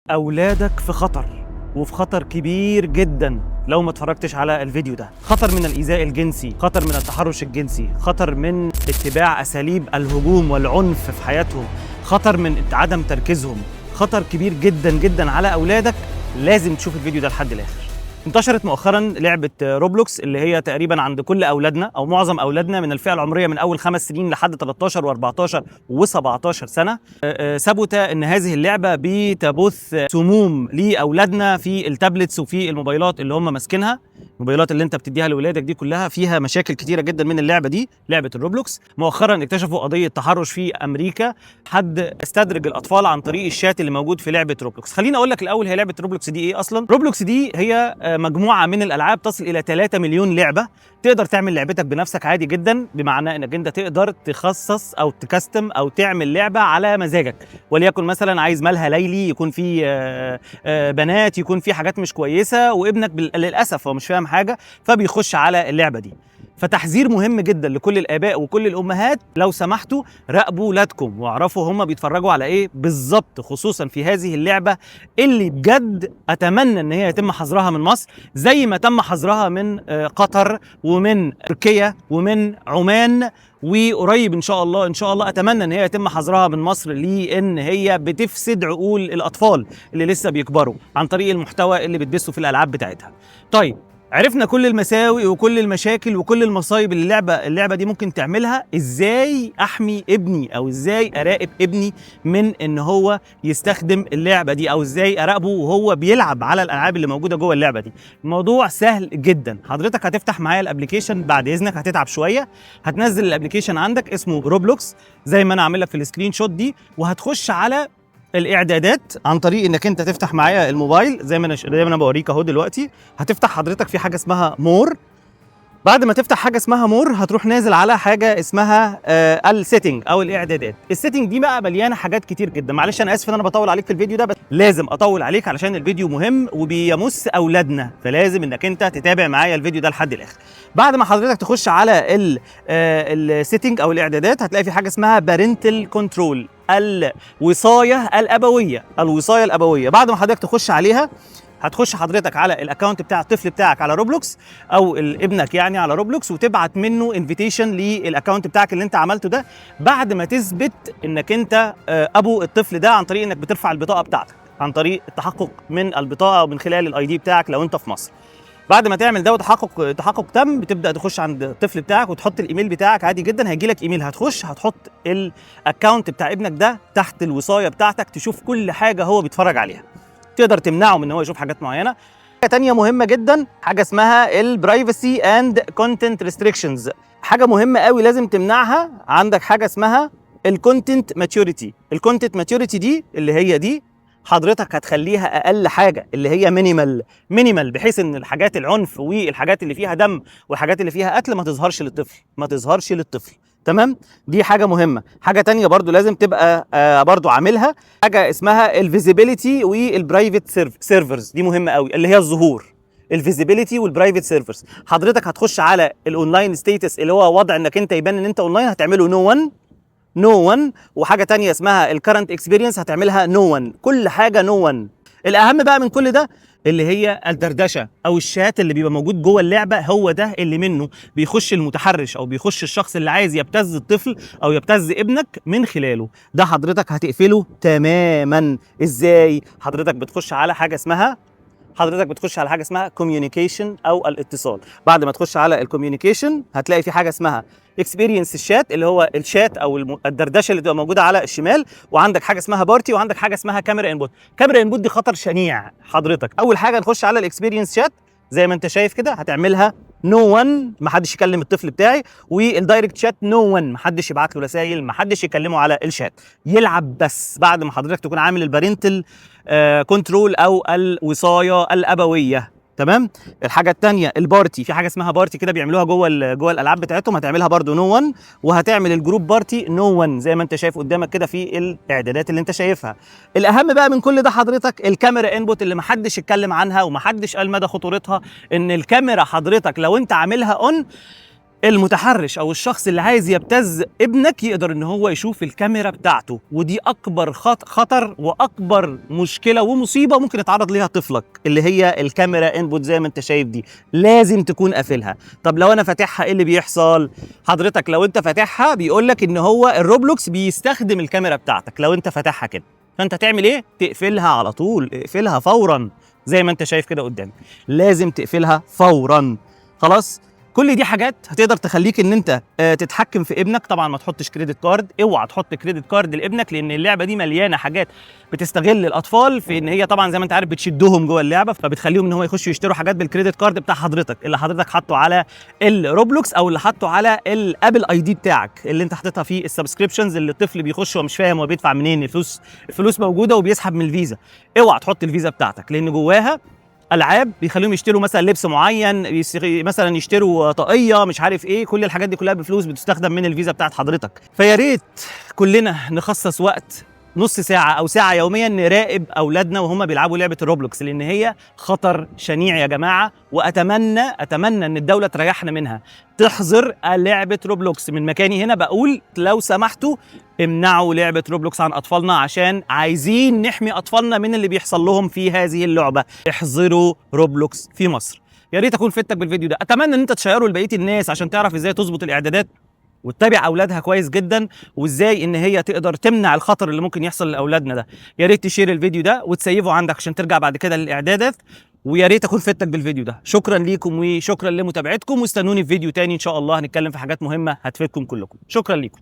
أولادك في خطر، وفي خطر كبير جدا لو ما اتفرجتش على الفيديو ده. خطر من الإيذاء الجنسي، خطر من التحرش الجنسي، خطر من اتباع أساليب الهجوم والعنف في حياتهم، خطر من عدم تركيزهم، خطر كبير جدا جدا على أولادك. لازم تشوف الفيديو ده لحد الآخر. انتشرت مؤخرا لعبة روبلوكس اللي هي تقريبا عند كل أولادنا أو معظم أولادنا من الفئة العمرية من أول 5 سنين لحد 13 و14 و17 سنة. ثبت أن هذه اللعبة بتبث سموم لأولادنا في ال tablets وفي الموبايلات اللي هم ماسكينها. الموبايلات اللي انت بتديها لاولادك دي كلها فيها مشاكل كتيرة جدا من اللعبة دي، لعبه الروبلوكس. مؤخرا اكتشفوا قضية تحرش في امريكا، حد استدرج الاطفال عن طريق الشات اللي موجود في لعبه روبلوكس. خليني اقول لك الاول هي لعبه روبلوكس دي ايه اصلا. روبلوكس دي هي مجموعة من الالعاب تصل الى 3 مليون لعبه. تقدر تعمل لعبتك بنفسك عادي جدا، بمعنى انك انت تقدر تخصص او ت custom او تعمل لعبه على مزاجك، وليكن مثلا عايز ملهى ليلي يكون فيه بنات، يكون فيه حاجات مش كويسه، وابنك للاسف هو مش فاهم حاجة فبيخش على اللعبة دي. فتحذير مهم جدا لكل الاباء وكل الامهات: لو سمحتوا راقبوا ولادكم واعرفوا هم بيتفرجوا على ايه بالظبط، خصوصا في هذه اللعبة اللي بجد اتمنى ان هي يتم حظرها من مصر زي ما تم حظرها من قطر ومن تركيا ومن عمان، وقريب ان شاء الله، ان شاء الله اتمنى ان هي يتم حظرها من مصر، لان هي بتفسد عقول الاطفال اللي لسه بيكبروا عن طريق المحتوى اللي بتبثه في الالعاب بتاعتها. طيب، عرفنا كل المساوئ وكل المشاكل وكل المصايب اللي اللعبه دي ممكن تعملها. ازاي احمي ابني او ازاي اراقب ابني من ان هو يستخدم اللعبة دي، او ازاي اراقبه وهو بيلعب على الالعاب اللي موجودة جوه اللعبة دي؟ الموضوع سهل جدا. حضرتك هتفتح معايا ال application، بعد اذنك هتتعب شويه، هتنزل ال application عندك اسمه روبلوكس زي ما انا عامل لك في ال screenshot دي، وهتخش على الاعدادات عن طريق انك انت تفتح معايا الموبايل زي ما انا بوريك اهو دلوقتي. هتفتح حضرتك في حاجة اسمها more. بعد ما تفتح حاجة اسمها more هتروح نازل على حاجة اسمها ال setting او الاعدادات. ال setting دي بقى مليانة حاجات كتير جدا. معلش انا اسف ان انا بطول عليك في الفيديو ده، بس لازم اطول عليك علشان الفيديو مهم وبيمس اولادنا، فلازم انك انت تتابع معايا الفيديو ده لحد الاخر. بعد ما حضرتك تخش على ال setting او الاعدادات هتلاقي في حاجة اسمها parental control، الوصايه الابويه. الوصايه الابويه، بعد ما حضرتك تخش عليها هتخش حضرتك على ال account بتاع الطفل بتاعك على روبلوكس او ابنك يعني على روبلوكس، وتبعت منه invitation لل account بتاعك اللي انت عملته ده بعد ما تثبت انك انت ابو الطفل ده عن طريق انك بترفع البطاقة بتاعتك، عن طريق التحقق من البطاقة ومن خلال ال ID بتاعك لو انت في مصر. بعد ما تعمل ده وتحقق تحقق تم، بتبدا تخش عند الطفل بتاعك وتحط الايميل بتاعك عادي جدا. هيجي لك ايميل، هتخش هتحط ال account بتاع ابنك ده تحت الوصايه بتاعتك، تشوف كل حاجة هو بيتفرج عليها، تقدر تمنعه من ان هو يشوف حاجات معينه. حاجة تانية مهمة جدا، حاجة اسمها ال privacy and content restrictions، حاجة مهمة قوي لازم تمنعها. عندك حاجة اسمها ال content maturity. ال content maturity دي اللي هي دي حضرتك هتخليها اقل حاجة اللي هي minimal، minimal، بحيث ان الحاجات العنف والحاجات اللي فيها دم والحاجات اللي فيها قتل ما تظهرش للطفل، ما تظهرش للطفل، تمام؟ دي حاجة مهمه. حاجة تانية برضو لازم تبقى برضو عاملها، حاجة اسمها ال visibility وال private servers، دي مهمة قوي، اللي هي الظهور، ال visibility وال private servers. حضرتك هتخش على ال online status اللي هو وضع انك انت يبان ان انت اونلاين، هتعمله no one، no one. وحاجه تانية اسمها ال current experience هتعملها no one. كل حاجة no one. الاهم بقى من كل ده اللي هي الدردشة او الشات اللي بيبقى موجود جوه اللعبه، هو ده اللي منه بيخش المتحرش او بيخش الشخص اللي عايز يبتز الطفل او يبتز ابنك من خلاله. ده حضرتك هتقفله تماما. ازاي؟ حضرتك بتخش على حاجة اسمها communication او الاتصال. بعد ما تخش على ال communication هتلاقي في حاجة اسمها experience ال chat، اللي هو الشات او الدردشة اللي بتبقى موجودة على الشمال، وعندك حاجة اسمها party، وعندك حاجة اسمها camera input. camera input دي خطر شنيع. حضرتك اول حاجة نخش على ال experience chat زي ما انت شايف كده، هتعملها no one، ما حدش يكلم الطفل بتاعي، وال direct chat no one، ما حدش يبعت له رسائل، ما حدش يكلمه على الشات، يلعب بس. بعد ما حضرتك تكون عامل ال parental control او الوصايه الابويه، تمام؟ الحاجة الثانية ال party، في حاجة اسمها party كده بيعملوها جوه الالعاب بتاعتهم، هتعملها برضو no one، وهتعمل ال group party no one زي ما انت شايف قدامك كده في الاعدادات اللي انت شايفها. الاهم بقى من كل ده حضرتك ال camera input اللي محدش اتكلم عنها ومحدش قال مدى خطورتها، ان الكاميرا حضرتك لو انت عاملها on المتحرش او الشخص اللي عايز يبتز ابنك يقدر ان هو يشوف الكاميرا بتاعته، ودي اكبر خطر واكبر مشكلة ومصيبه ممكن يتعرض ليها طفلك، اللي هي الكاميرا input زي ما انت شايف دي لازم تكون قافلها. طب لو انا فاتحها ايه اللي بيحصل؟ حضرتك لو انت فاتحها بيقول لك ان هو ال Roblox بيستخدم الكاميرا بتاعتك لو انت فاتحها كده، فانت تعمل ايه؟ تقفلها على طول، اقفلها فورا زي ما انت شايف كده قدامك، لازم تقفلها فورا. خلاص، كل دي حاجات هتقدر تخليك ان انت تتحكم في ابنك. طبعا ما تحطش credit card، اوعى تحط credit card لابنك، لان اللعبة دي مليانة حاجات بتستغل الاطفال في ان هي طبعا زي ما انت عارف بتشدهم جوه اللعبة، فبتخليهم ان هو يخشوا يشتروا حاجات بال credit card بتاع حضرتك اللي حضرتك حاطه على ال Roblox، او اللي حاطه على ال Apple ID بتاعك اللي انت حاططها في ال subscriptions، اللي الطفل بيخش ومش فاهم هو بيدفع منين، الفلوس موجودة وبيسحب من الفيزا. اوعى تحط الفيزا بتاعتك، لان جواها العاب بيخليهم يشتروا مثلا لبس معين، مثلا يشتروا طاقية، مش عارف ايه، كل الحاجات دي كلها بفلوس بتستخدم من الفيزا بتاعت حضرتك. فيا ريت كلنا نخصص وقت نص ساعة او ساعة يوميا نراقب اولادنا وهم بيلعبوا لعبه ال Roblox، لان هي خطر شنيع يا جماعة. واتمنى ان الدولة تريحنا منها، تحظر لعبه Roblox. من مكاني هنا بقول لو سمحتوا امنعوا لعبه Roblox عن اطفالنا، عشان عايزين نحمي اطفالنا من اللي بيحصل لهم في هذه اللعبة. احظروا Roblox في مصر. يا ريت اكون فدتك بالفيديو ده، اتمنى ان انت تشيره لبقية الناس عشان تعرف ازاي تظبط الاعدادات وتتابع اولادها كويس جدا، وازاي ان هي تقدر تمنع الخطر اللي ممكن يحصل لاولادنا ده. يا ريت تشير الفيديو ده وتسيفه عندك عشان ترجع بعد كده للاعدادات. ويا ريت اكون فدتك بالفيديو ده. شكرا ليكم وشكرا لمتابعتكم، واستنوني في فيديو تاني ان شاء الله هنتكلم في حاجات مهمة هتفيدكم كلكم. شكرا ليكم.